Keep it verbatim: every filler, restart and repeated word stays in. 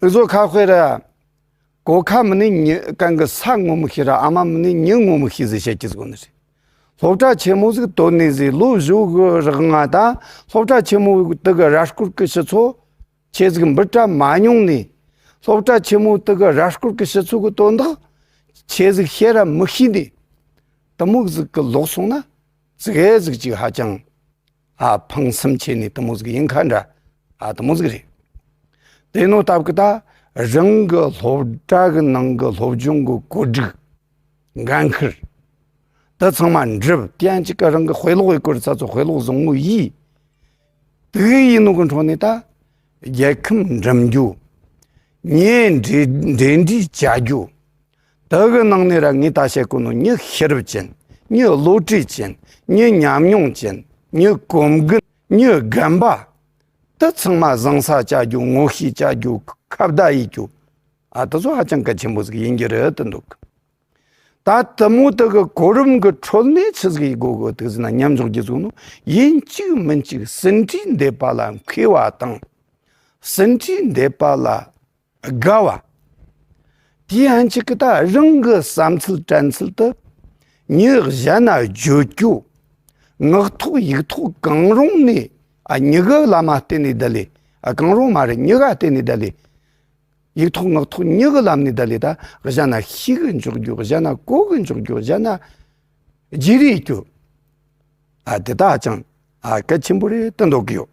འུ་ཚོ་ཁ་དཔེ་ར། གོ་ཁ་མི་ནི་ཉི་གན་གི་ས་ངོ་མི་ཤེས་ར། ཨ་མ་མི་ནི་ཉི་ངོ་མི་ཤེས་ཟེར་བཤད་ཀྱི་ཟིག་ནི་རེད། སློབ་གྲྭ་ཆེན་མོ་ཟིག་དོན་ནས་ཟིག་ལོ་བཞི་གི་རག་ང་ད། སློབ་གྲྭ་ཆེན་མོ་དེ་གི་ར་སྐོར་གི་ཕྱི་ཚོ་ཆེ་ཟིག་འབུད་གྲ་མ་མྱོང་ནས། སློབ་གྲྭ་ཆེན་མོ་དེ་གི་ར་སྐོར་གི་ཕྱི་ཚོ་གི་དོན་དག་ཆེ་ཟིག་བཤད་ར་མི་ཤེས་ནས། དེ་མོ་ཟིག་གི་ལོག་སོང་ན་ཙི་གེ་ཟིག་ཅིག་ཧ་ཅང་ཨ་ཕངས་སེམས་ཆེ་ནས་དེ་མོ་ཟིག་ཡིན་ཁ་འདྲ། ཨ་དེ་མོ་ཟིག་རེད། དེ་ནོ་སྟབས་ཀྱི་ད་རང་གི་སློབ་གྲྭ་གི་ནང་གི་སློབ་སྦྱོང་གི་བཀོད་སྒྲིག་འགན་འཁུར་དེ་ཚང་མ་འགྲུབ། དེ་ཡང་གཅིག་གི་རང་གི་དཔེ་ཀློག་ཡི་སྐོར་ཚ་ཚོ་དཔེ་ཀློག་བཟང་མོ་ཡིས། དེ་ཡིན་ནོ་གི་འཕྲོ་ནས་ད་རྒྱལ་ཁམས་འགྲིམ་རྒྱུ། མྱི་འབྲེལ་འབྲེལ་འདྲིས་བྱ་རྒྱུ། དེ་གི་ནང་ནས་ར་ངས་ད་བཤད་གོ་ནོ་མྱི་ཤེས་རབ་ཅན། མྱི་བློ་གྲོས་ཅན། མྱི་ཉམས་མྱོང་ཅན། མྱི་གོམ་གི། མྱི་རྒན་པ། དེ་ཚང་མ་བཟང་ས་བཅའ་རྒྱུ། ངོ་ཤེས་བཅའ་རྒྱུ། ཁ་བརྡ་ཡེད་རྒྱུ། ཨ་དེ་ཚོ་ཧ་ཅང་གལ་ཆེན་པོ་ཟིག་ཡིན་རྒྱུ་རེད་དུ་འདུག་ད་དེ་མོ་དེ་གི་གོ་རིམ་གི་ཁྲོད་ནས་ཆི་ཟིག་ཡེད་དགོ་གི་དེ་ཟིན་ན་མཉམ་འཇོག་རྒྱུ་ཟིག་ནོ། ཡིན་གཅིག་མིན་གཅིག་ཟིན་བྲིས་འདེབས་པ་ལ་མཁས་པ་དང་། ཟིན་བྲིས་འདེབས་པ་ལ་དགའ་བ། དེའི་ཕན་ཆད་ཀྱི་ད་རང་གི་བསམ་ཚུལ་དྲན་ཚུལ་དུ་མྱི་གཞན་ན་བརྗོད་རྒྱུ། ངག་ཐོག་ཡིག་ཐོག་གང་རུང་ནས། ཨ་མྱི་གི་ལམ་མ་བརྟེན་ནས་བསྡད་ལས། ཨ་གང་རུང་མ་རེད། མྱི་ག་བརྟེན་ནས་བསྡད་ལས། ཡིག་ཐོག་ངག་ཐོག་མྱི་གི་ལམ་ནས་བསྡད་ལས། ད་གཞན་ན་ཤེས་གི་འཇོག་རྒྱུ། གཞན་ན་གོ་གི་འཇོག་རྒྱུ། གཞན་ན་བརྗེ་རེས་རྒྱུ། ཨ་དེ་ད་ཅང་ཨ་གལ་ཆེན་པོ་རེད་དུ་འདོད་གི་ཡོད།